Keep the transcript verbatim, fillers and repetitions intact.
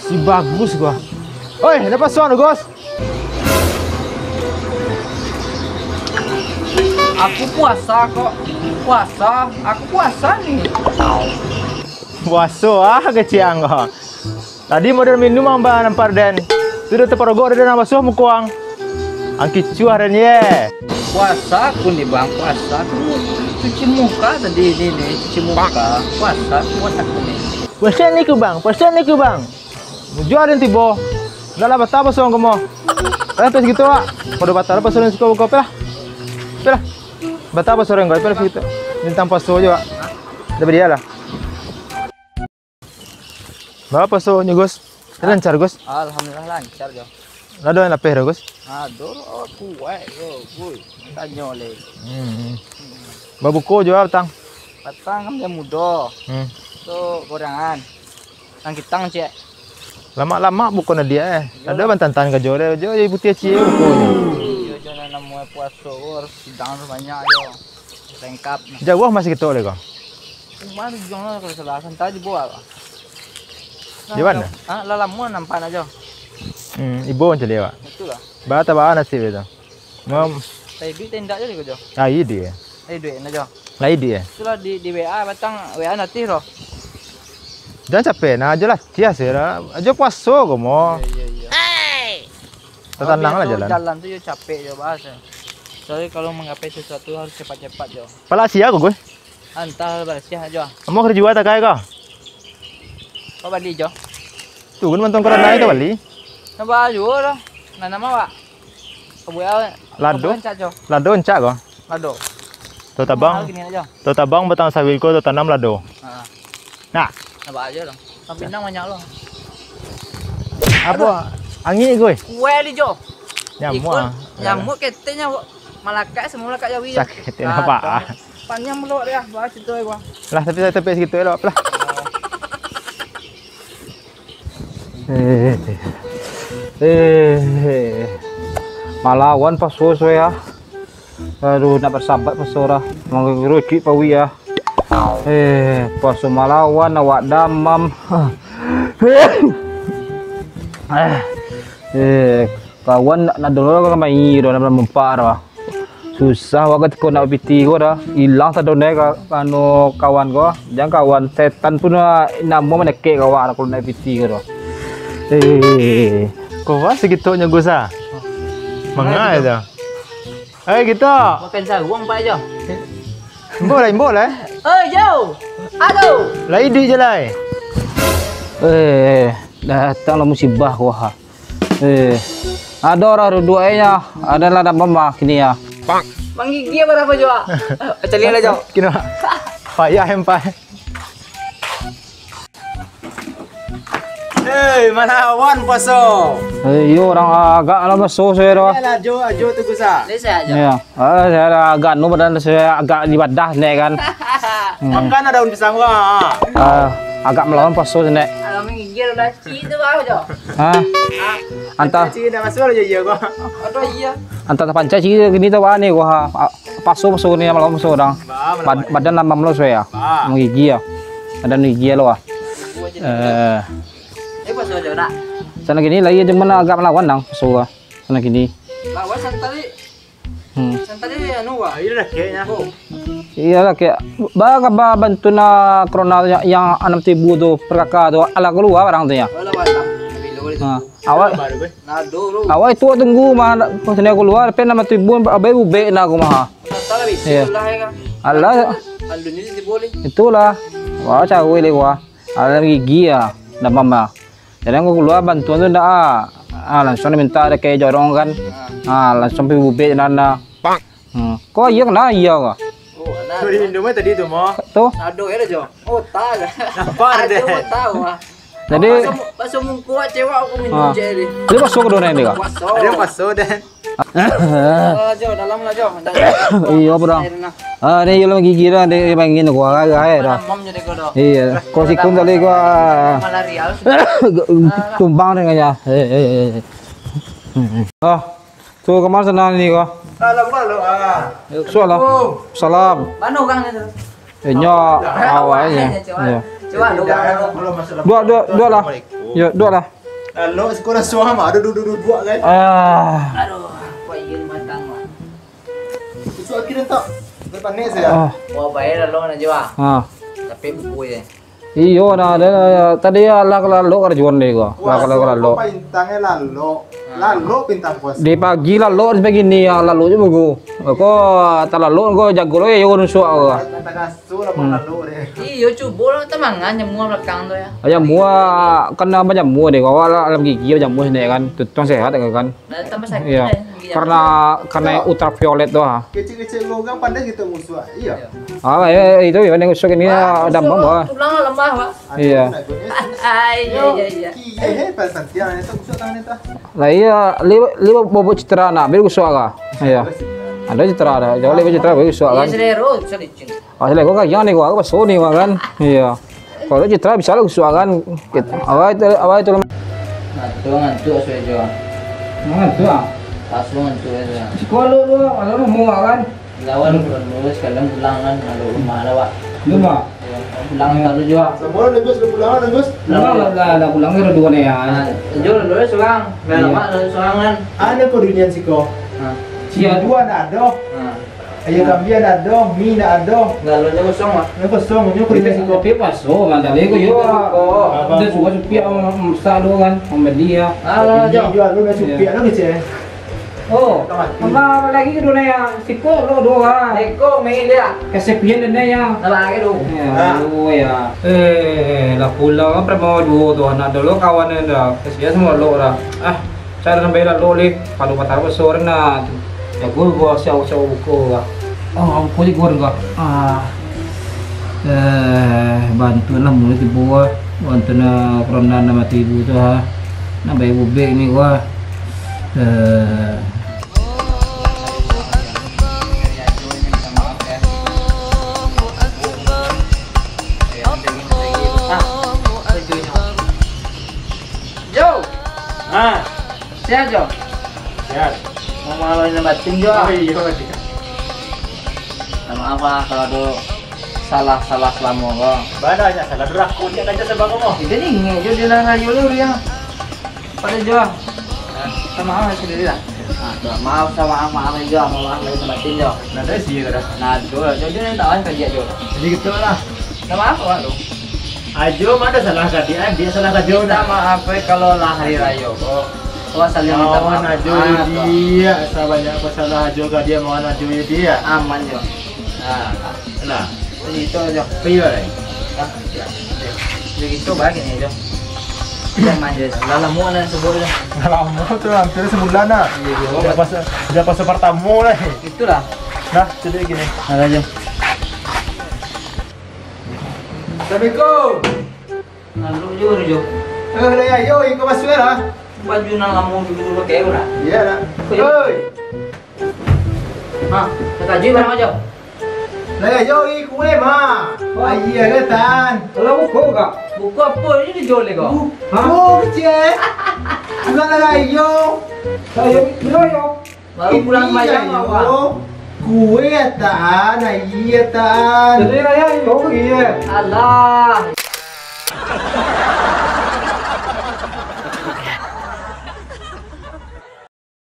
Si bagus gua. Oi, ada pasuan, Gus. Aku puasa kok. Puasa, aku puasa ni. Puaso ah kecil anggo. Tadi model minum ang ba nampar den. Sudah taparogok den nang basuah muko ang. Ang kicuah den ye. Puasa aku ni bang, puasa aku. Cuci muka tadi ni, ni cuci muka. Puasa, puasa aku ni. Puasa ni ku bang, puasa ni ku bang. Mujua den tibo. Ndak lah batal puaso ang ko mo. Eh, terus gitu ah. Pado batal puaso den siko buka, peh lah. Peh lah. Batal puaso den ko, peh lah gitu. Bintang puaso jo ah. Dah badialah. Baa puasonyo, Gus? Lancar, Gus? Alhamdulillah, lancar jo. Lah ado nan lapeh dah, Gus? Ado, kuaik jo, Gus. Tanyo le. Hmm. Babuko jo ah patang? Patang kan dia mudo. Hmm. Tu gorengan. Nang kitang, ciek. Lamak-lamak buko nan diak, eh. Iyo. Ado bantantan ka jo deh, jo, jo putiah ciek bukonyo. Iyo, jo nan namonyo puaso ko harus sidang tu banyak jo. Lengkap. Jauah masih ketok le ko? Umah tu juang lah kalau salah. Santai je buat lah. Di mana? Ah, lah lama nampak nak jo. Hmm, ibo macam dia, Pak. Itulah. Ba tabaa nasib itu. Ngom. Tapi duit tak indak je ko jo. Ah, iya dia. Tapi duit nak jo. Lah iya dia. Itulah di, di W A batang, W A nanti roh. Jangan capek, nah aja lah. Cia sih lah. Aja puaso ko mo. Iya, iya, iya. Tatanang lah jalan. Jalan tu yo capek jo bahas. Soalnya kalau menggapai sesuatu harus cepat-cepat jo. Palak sia ko, Gus? Antah lah, sia jo. Ambo ka jua takai ko? Kau bali jo. Tu kan mantong korang naik tu bali. Nampak juo lah. Nanam awak. Kabuai. Lado. Kabuai rancak jo. Lado rancak ko? Lado. Tau tabang. Mahal gini aja. Tau tabang batang sawit ko, tau tanam lado. Ha. Nah. Nampak aja lah. Tapi nang banyak lo. Apa? Angin ko? Kuai li jo. Nyamuk ah. Nyamuk keteknya malakat semua malakat jawi. Sakit, nampak ah. Panjang belok dia, bahas itu gua. Lah, tapi saya tepek segitu elok lah. Eh, eh, malawan paso suai ah. Aduh, nak bersahabat paso dah. Mangrucuik pawi ah. Eh, paso malawan awak damam. Eh, eh, kawan nak, nak dulu kan main dah dalam empat dah. Susah awak katiko nak piti ko dah. Ilang sadonyo ka, anu, kawan ko. Jan kawan, setan pun, ah, namo manekek ka awak kalau nak piti ko dah. Eh. Ko wak sagitonyo Gus ah. Mangai tu. Eh, gitu. Makan saruang, Pak, jo. Imbok lah, imbok lah. Eh, jo. Aduh. Lah iduik je lah. Eh, datanglah musibah ko ha. Eh, ado urang duduak e nyo, ado lah damam kini ah. Manggigil barapo jo ah? Caliak lah jo. Kino. Payah empai. Hei, malawan paso. Eh, iyo, urang agak lah paso sayo doh. Iyolah, ajo, ajo tu Gus ah. Ni sayo ajo. Iyo. Ah, sayo lah agak anu badan sayo agak di badah nek kan. Hmm. Makan daun pisang wah. Ah, agak malawan paso sayo nek. Kalau manggigil udah cik tu baru jo. Ha? Antah. Cik dah masuk aja iya gua. Aduh iya. Antah tapancai cik gini tu wah ni wah. Paso, paso ni malawan paso dang. Bah, malawan. Bad-, badan lah mamlo sayo. Bah. Manggigil. Badan gigil lo wah. Eh. Eh, paso aja nak. Sanak kini lai aja mana agak malawan nang paso. Sanak kini. Lawan santai. Hmm. Santai anu wah. Iyo lah kayaknya. Oh. Iyolah, kayak ba kaba bantu na corona yang, yang anam tibu tu perkaka tu ala keluar barang tu ya. Alah, alah. Bilo itu. Ha. Awak, baru, eh. Nado lu. Awak itu tunggu mah, pas dia keluar, pen nama tibu abai bubek na aku mah. Santai lah, bisa. Iya. Lah ya kan. Alah. Alun ini boleh. Itulah. Wah, cawe leh wah. Alam gigi ya, damam ah. Jadi aku keluar bantuan tu ndak ah. Ah, langsung minta ada kayak jorong kan. Ah, langsung pi bubek nana. Hmm. Kok iya kena iya kok? Oh, nah. Dari Indo mah tadi tu mah. Tu. Aduh, ya Jo. Oh, tak. Lapar deh. Aduh, tahu ah. Jadi, bakso, bakso mungkuak cewek aku minum je ni. Jadi bakso kedua ni, Kak? Bakso. Ada bakso, Dan. Ah, Jo, dalam lah, Jo. Iyo, bro. Air nah. Ah, ni iyo lah gigi dah, dia panggil gua agak, eh, dah. Mamam jadi kau dah. Iyo, kalau sikun tadi gua malaria. Tumbang dengannya. Eh, eh, eh. Hmm, hmm. Ah, tu kamar sana ni kau. Salam, halo, ah. Salam. Salam. Mana orang ni tu? Eh, nyo awalnya. Cuba, cuba, cuba. Dua, dua, dua lah. Yo, dua lah. Lalu sekolah suah mah ada duduk-duduk kan? Ah. Aduh, apa iya matang mah. Susu akhirnya tak. Panik saya. Ah. Wah, bayar lalu nak jual. Ah. Tapi buku je. Iyo, nah, ada, ada. Tadi ya, lah, kalau lo kerjuan deh gua. Lah, kalau, kalau lo. Pintangnya lalu. Lalu pintang puasa. Di pagi lalu, sampai gini ya, lalu je buku. Kau tak lalu, kau jago lo ya, yo nusuak kau. Kata kasur apa lalu deh. Iyo, cubo lo, temangan nyamua belakang tu ya. Ayam mua, kena apa nyamua deh, kau lah, alam gigi apa nyamua sini kan. Tutuang sehat kan. Nah, tambah sakit. Iyo. Karena, karena ultraviolet tu, ha. Kecil-kecil lo kan pandai kita musuak. Iyo. Ah, eh, itu ya, yang usuk ini ya, ada musuak, bang, bah. Tulang lemah, Pak. Iya. Ai, iya, iya, iya. Iya, eh, pas santiang itu usuk tangan itu. Lah iya, liwat, liwat bobo citra nak, biar usuk lah. Iya. Ada citra ada. Jauh liwat citra, biar usuk kan. Iya, selero, bisa licin. Ah, selero kan, yang ni gua, aku pas Sony gua kan. Iya. Kalau citra bisa lah usuk kan. Kita, awal itu, awal itu. Ngantuk, ngantuk, sudah jauh. Ngantuk, ah? Pas ngantuk, ya. Sekolah lu, kalau lu mau kan? Lawan lulus, kalian pulang kan, kalau rumah lah, Wak. Rumah? Ya, pulang kan lu jua. Semua lulus, lu pulang, lulus? Pulang lah, lah, lah pulang ke dua ni ya. Ah, jua lulus surang. Iya. Lama lulus surang kan. Ada kau dunia siko. Ah. Sia dua nak ada. Ah. Ayo kambing nak ada, mi nak ada. Enggak, lu nya kosong, Wak. Nya kosong, nya kau dunia siko. Tapi paso, mantap, eh, kau, yo. Kau. Apa? Dia suka supiak, masak lu kan, membeli ya. Ah, lah, jua lu nak supiak, lu kecil. Oh, tambah lagi ke dunia ya? Siko lo dua. Siko main dia. Kesepian dunia ya. Tambah lagi tu. Ya, ah. Dua ya. Eh, lah pulang apa mau dua tu anak dulu kawan dah. Kasihan semua lo dah. Ah, cara sampai lah lo leh. Kalau patah besar nah tu. Ya gua gua siau siau buku lah. Oh, buku je gua enggak. Ah. Eh, bantu lah mulai tiba. Bantu nak corona nak mati ibu tu ha. Nak bayar bubek ni gua. Eh. Jo. Ah. Sehat, Jo? Sehat. Mau malam ini batin, Jo? Oh, iya, iya. Minta maaf lah kalau ada salah-salah selama ko. Banyak salah. Durako dia aja sebab kamu. Itu ni ingat, Jo, dia lah rayu lu, dia. Pada Jo. Minta maaf lah sendiri lah. Ah, tu, maaf, sama maaf, maaf, Jo. Maaf, maaf, lahir batin, Jo. Nah, dari sini, kada. Nah, tu lah. Jo, Jo, ni tak lah kerja, Jo. Jadi gitu lah. Minta maaf, Wak, tu. Ajo mah ada salah ka dia, dia salah ka Jo. Minta maaf, eh, kalau lah hari rayo ko. Wah, saling minta maaf. Mawan Ajo, ah, dia, sabanyak apa salah Ajo ka dia, mawan Ajo, ya, dia. Aman, Jo. Nah, nah. Begitu, Jo. Pergi lah, eh. Nah, ya. Begitu, baik ini, Jo. Jangan, Jo. Lah lama nak sebut, Jo. Lah lama tu, hampir sebulan lah. Iya, Jo. Sejak pas, sejak pas pertama lah. Itulah. Nah, jadi gini. Ada, Jo. Assalamualaikum. Lalu Jo, Jo. Eh, lah, yo, iko masuk lah. Baju nan lamo dulu pakai urang. Iya lah. Oi. Ha, tak tahu barang aja. Lah, yo, iko kue mah. Wah. Ayi, ada tan. Kalau buku kak? Buku apa ini dijual kak? Buku kecil. Bukan lah, yo. Lah, yo, yo. Baru pulang bayang awak. Kue ataan, ayi ataan. Jadi raya yo pergi ye. Alah.